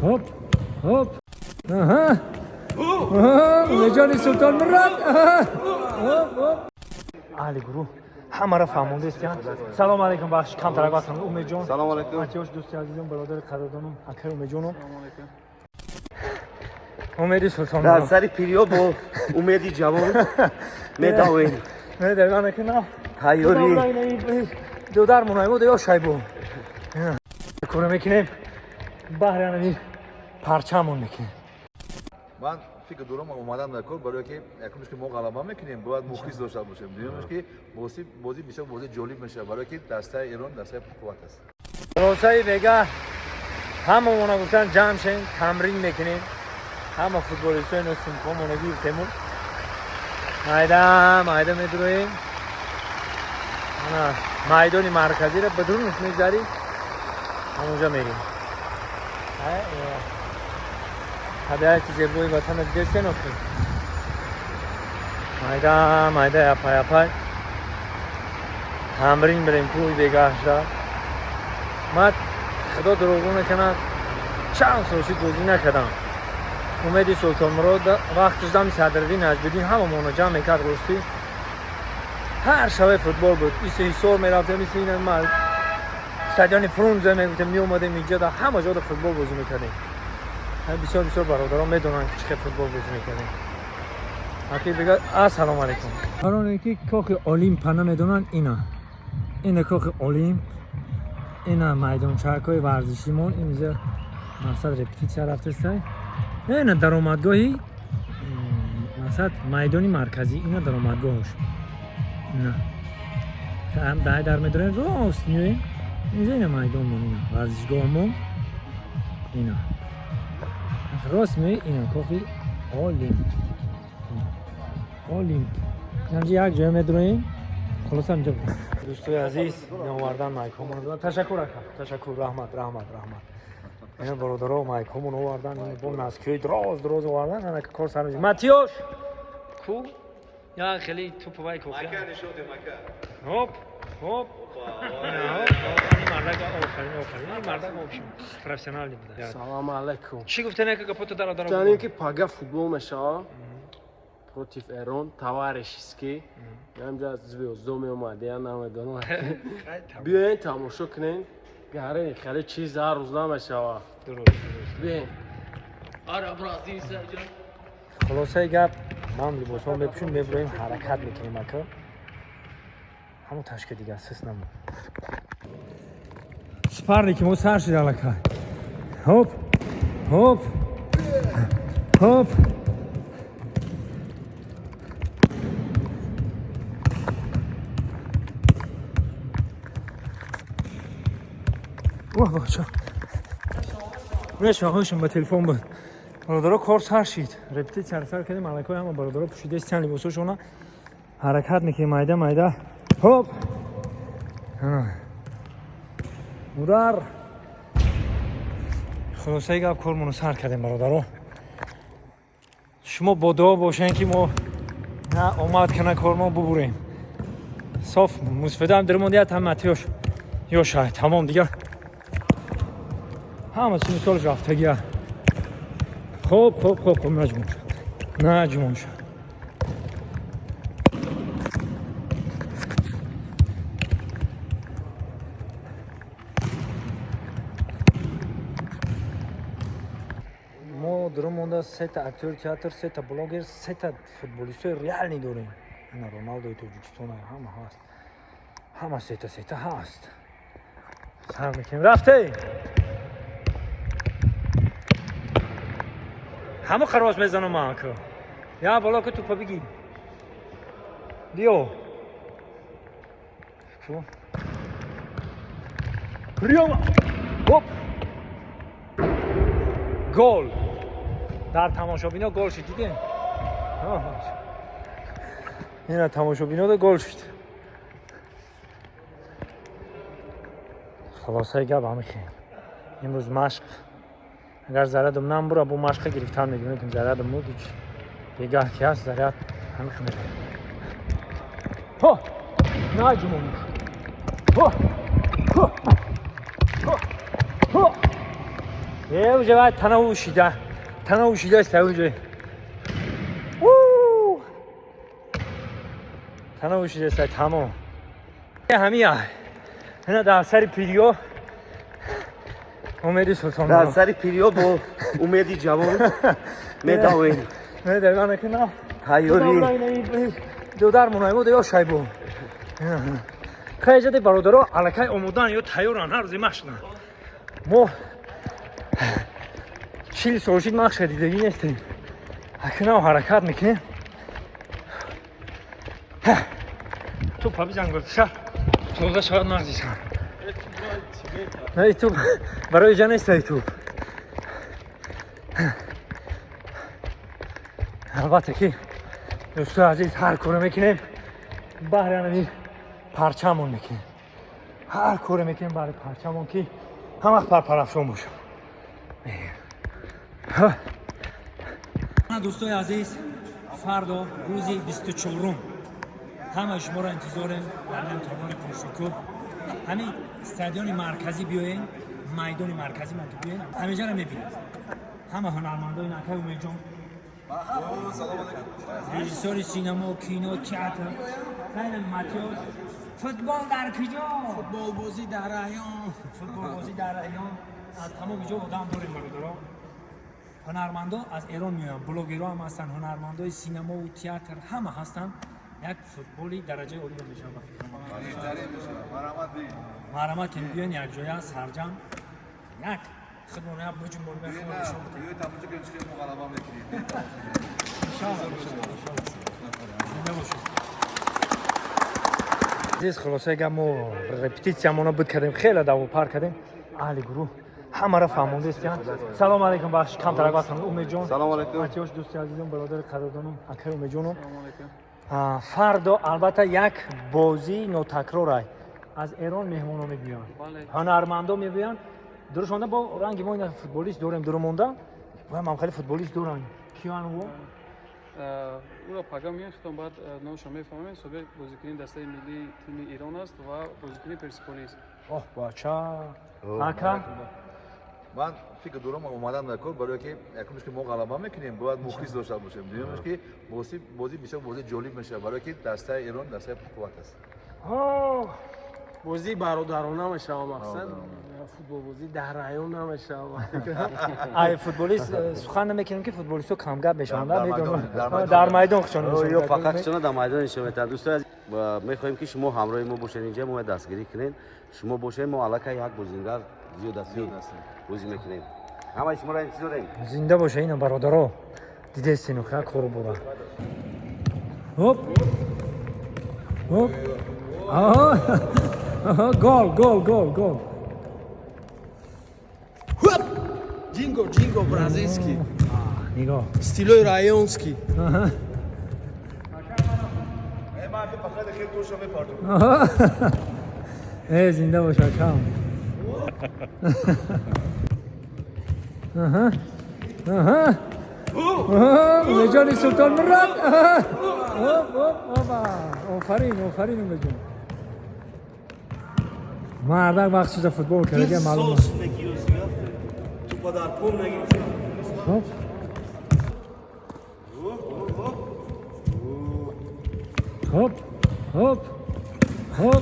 Хоп, хоп. Аҳа. Аҳа, Умедҷони Султонмурод. Аҳа. Хоп, хоп. Аҳли гурӯҳ ҳамаро фаҳмондестиян. Салом алейкум, бахши камтарак вақтам. Умедҷон. Салом алейкум. Матиёш, дӯсти азизам, бародари қадрдонум, акаи Умедҷоном. Умеди Султонмурод. Дар сари пириё бо умеди ҷавон медавем. Медавем, ки на. Тайёрӣ. Дудар мунайбуд ё шайбу. Кора мекунем. Баҳри ҳамин парчамон мекунем. Ман фикр дорам, омадам дар кор, барое ки якумш ки мо ғалаба мекунем, бояд мухлис дошта бошем, дуюмш ки бозӣ бисёр бозии ҷолиб мешавад, барое ки дастаи Эрон дастаи пурқувват аст. Хулосаи бега ҳамамона гуфтан ҷамъ шем, тамрин мекунем. Ҳама футболистҳои но сумкомона гирифтему. Майда майда медуроем. Ана майдони марказиро ба дурунаш мегзарӣ, ҳамонҷа мерем. Табиати зебои ватана дидестен охир. Майда майда, япай япай тамрин бирем кӯи бегаҳшда. Ман, худо дурӯғ накунад, чанд сол шид бозӣ накардам. Умеди Султонмурод вақташ дами Садриддин Наҷмиддин ҳамамонро ҷамъ мекард, ростӣ. Ҳар шабе футбол буд. Иси Ҳисор мерафтем, иси ина стадиони Фрунзе мегуфтем, меомадем инҷа, дар ҳама ҷода футбол бозӣ мекардем. Бисёр бисёр бародарон медонанд, ки чӣ хел футбол бозӣ мекардем. Аки бега, ассалому алайкум. Бароне ки кохи Олимпа намедонанд, ина. Ина кохи Олимп, ина майдончакҳои варзишимон, инҷа мақсад репетитсия рафтестай. Ина даромадгоҳи мақсад майдони марказӣ, ина даромадгоҳош. Ина. Дай дар медорем, рост меоем. Инҷа ина майдонмон, ина варзишгоҳмон. Ина. Рост меои, ина кохи Олимп. Олимп. Инҷа як ҷоя медроем. Хулоса инҷа дӯстои азиз, овардан майкҳомон. Ташаккур, ака, ташаккур, раҳмат, раҳмат, раҳмат. Ина бародаро майкҳомон овардан, бо носки ҳои дроз дроз овардан, ана кор сар мешавад. Матиёш! Ку? Я хеле туповай кофе. Хоп, хоп. Ин мардак офарин, офарин. Ин мардак общем профессиональный буда. Салом алейкум. Чӣ гуфтен, ака, гапото дара дара. Гуфтанем, ки пага футбол мешавад против Эрон, товарищеский. Ҳамҷа звёзд о меомад, я намедонам. Биёен, тамошо кунем. Гаре хеле чиз ҳар рӯз намешавад. Дуруст, дуруст. Биёен. Хулосаи гап, ман либосҳо мепӯшем, мебуроем, ҳаракат мекунем, ака. Ҳамон ташки дига сис намон. Спарринг и мо сар шид аллакай. Хоп, хоп, хоп. Воҳ, бача. Мешавам, ба телефон буд. Бародаро, кор сар шид. Репетитсияро сар кардем, аллакай ҳама бародаро пӯшидастиян либосҳошона. Ҳаракат мекунем майда майда. Хоп. Удар. Хулосаи гап, кормонро сар кардем, бародаро. Шумо бо дуо бошен, ки мо на омад кана кормо бубурем. Соф мусфедаам дармонди ят ҳам Матиёш. Ёша, тамом дигар. Ҳама чи мисолш рафтагия. Хоп, хоп, хоп, хоп, наҷмон шад. Наҷмон шад. Мо дурум монда сета актёри театр, сета блогер, сета футболистои реальный дорем. Ина Роналдои Тоҷикистон ҳама ҳаст. Ҳама сета сета ҳаст. Сар мекунем. Рафте! Ҳама қароз мезанам ман ку. Я боло ку тупа бигир. Биё. Ку? Приём. Хоп. Гол. Дар тамошобино гол шид, дидем? Ина тамошобино гол шид. Хулосаи гап ҳамин хел. Имрӯз машқ агар зарядам намбура, бо машқа гирифтан мегирем, лекин зарядам буд, ҳеч бегаҳ ки ҳаст, заряд ҳамин хел меравад. Ҳо! Наҷмон. Ҳо! Ҳо! Ҳо! Ҳо! Уже вай танавушида. Танавушида аст уже. Танавушида аст тамом. Ҳамия. Ина дар сари пириё Умеди Султон. Дар сари пириё бо Умеди ҷавон медавем. Медавем накунам. Тайёрӣ. Додар мунаймо ё шайбо. Хай ҷади бародаро аллакай омодан ё тайёран ҳар рӯзи машқна. Мо 40 сол шид машқа дидагӣ нестем. Акунам ҳаракат мекунем. Тупа бизан гулша. Тоза шавад мағзисан. Не туп барои ҷа нест ай туп. Албатта ки дӯстои азиз ҳар коре мекунем баҳри ҳамин парчамон мекунем. Ҳар коре мекунем баҳри парчамон ки ҳамвақт парпарафшон бошад. Дӯстои азиз, фардо рӯзи 24-ум ҳамаи шуморо интизорем дар толори пуршукӯҳ. Ҳамин стадиони марказӣ биёем, майдони марказӣ мо ки биёем, ҳамеҷаро мебинем. Ҳама ҳунармандои накай Умедҷон, режиссёри синемо, кино, театр, хайна Матиёс. Футбол дар куҷо? Футболбозӣ дар район. Футболбозӣ дар район. Аз тамоми ҷо одам дорем бародаро. Ҳунармандо аз Эрон меоянд, блогерҳо ҳам ҳастанд, ҳунармандои синемову театр ҳама ҳастанд. Як футболи дараҷаи олиро мешавад ба фикрам. Марҳамат кунед, биёен якҷоя сарҷам як худмон як буҷунбонем, як худмон нишон бидем. Иншаллоҳ, иншаллоҳ. Зинда бошед. Азиз, хулосаи гап мо репетитсиямонро буд кардем, хеле давопар кардем. Аҳли гурӯҳ ҳамаро фаҳмондестиян. Салом алейкум, бахш камтарак вақтам. Умедҷон. Салом алейкум. Матиёш, дӯсти азизам, бародари қадрдонам, акаи Умедҷонам. Фардо албатта як бозии нотакрорай. Аз Эрон меҳмонҳо мебиёянд, ҳунармандо мебиёянд. Дурушонда бо ранги мо ина футболист дорем дурумонда. Ва мам хеле футболист доранд. Киён ӯ? Уро пага меояд, худтон баъд номашро мефаҳмем. Собиқ бозикуни дастаи миллии тими Эрон аст ва бозикуни Персиполис. Оҳ, бача. Ака? Ман фикр дорам омадан дар кор барое ки якумш ки мо ғалаба мекунем, бояд мухлис дошта бошем. Дуюмш ки бозӣ бисёр бозии ҷолиб мешавад, барое ки дастаи Эрон дастаи пурқувват аст. Бозии бародарона мешавад мақсад. Футболбозӣ дар район намешавад. Ай футболист сухан намекунем ки футболистҳо камгап мешаванд, дар майдон хушон мешаванд. Ё фақат хушона дар майдон нишон медиҳанд. Дӯстои азиз, мехоҳем ки шумо ҳамроҳи мо бошед инҷа, мо дастгирӣ кунед. Шумо бошед, мо аллакай як бозингар зиёд аст бозӣ мекунем. Ҳамаи шуморо интизорем. Зинда боша ина бародаро. Дидестину ха кору бора. Хоп. Хоп. Аҳа. Гол, гол, гол, гол. Джинго, джинго бразильский. Нигоҳ. Стилой районский. Э, зинда боша кам. Аҳа. Аҳа. Умедҷони Султон Мурод. Оп, оп, опа. Офарин, офарин Умедҷон. Мардак вақт шуда футбол карда маълум аст. Хоп. Хоп. Хоп. Хоп.